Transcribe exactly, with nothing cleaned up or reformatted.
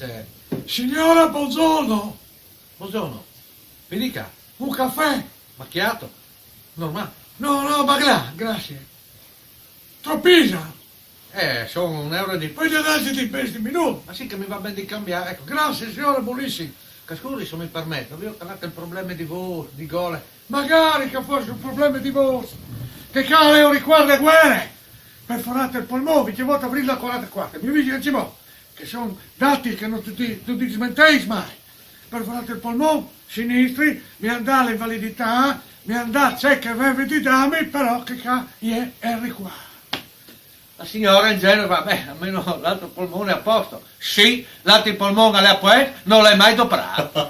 Eh, signora, buongiorno. Buongiorno. Mi dica. Un caffè? Macchiato? Normale? No, no, ma gra-, grazie. Troppisa? Eh, sono un euro di... Poi le dai di questi minuti. Ma sì che mi va bene di cambiare, ecco. Grazie, signora, buonissimo. Che scusi se mi permetto, avevo parlato del problema di voce, di gole. Magari che fosse un problema di voce. Che cale, io ricordo guerre. Perforato il polmone, che volta aprirla quarantaquattro. Mi dice, non ci può. Che sono dati che non ti, non ti smentisci mai. Perforato il polmone sinistro, mi hanno dato l'invalidità, mi hanno dato ciò che avevi di darmi, però che ca-, iè, eri qua. La signora in genere fa: "Beh, almeno l'altro polmone è a posto." Sì, l'altro polmone è a posto, non l'hai mai doperato.